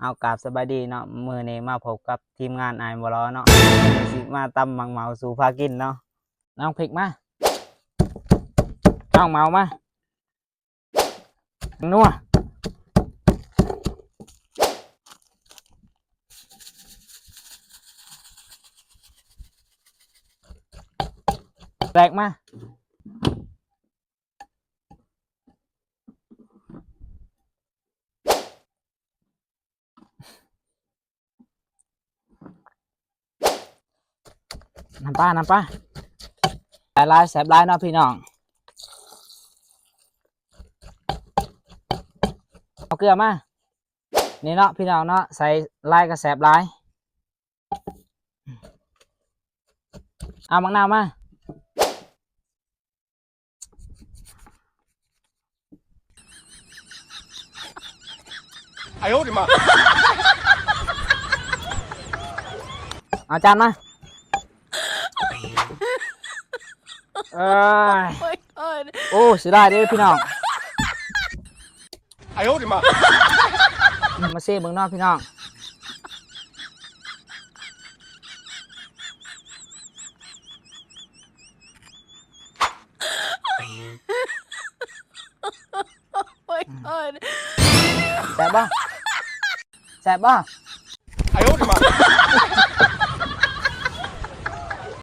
ເອົາ ກາບສະບາຍດີເນາະ, ມື້ນີ້ມາພົບກັບທີມງານອ້າຍບໍ່ຫຼໍ່ເນາະ, ຊິມາຕຳໝາກເໝົາສູ່ພາກິນເນາະ. ນ້ອງເພັກມາ, ນ້ອງເໝົາມາ, ນົວ ແຕກມາ. ນ້ຳປາ ນ້ຳປາ ຫຼາຍໆ ແຊບຫຼາຍເນາະພີ່ນ້ອງ. ເອົາເກືອມາ ນີ້ເນາະພີ່ນ້ອງເນາະ, ໃສ່ຫຼາຍກໍແຊບຫຼາຍ. ເອົາໝາກນາວມາ. ເອົາຈານມາ. ເອີຍ ໂອ້ ເສຍດາຍເດ້ພີ່ນ້ອງ. ມາຊີມເບິ່ງເນາະພີ່ນ້ອງ. ແຊບບໍ່? ແຊບບໍ່?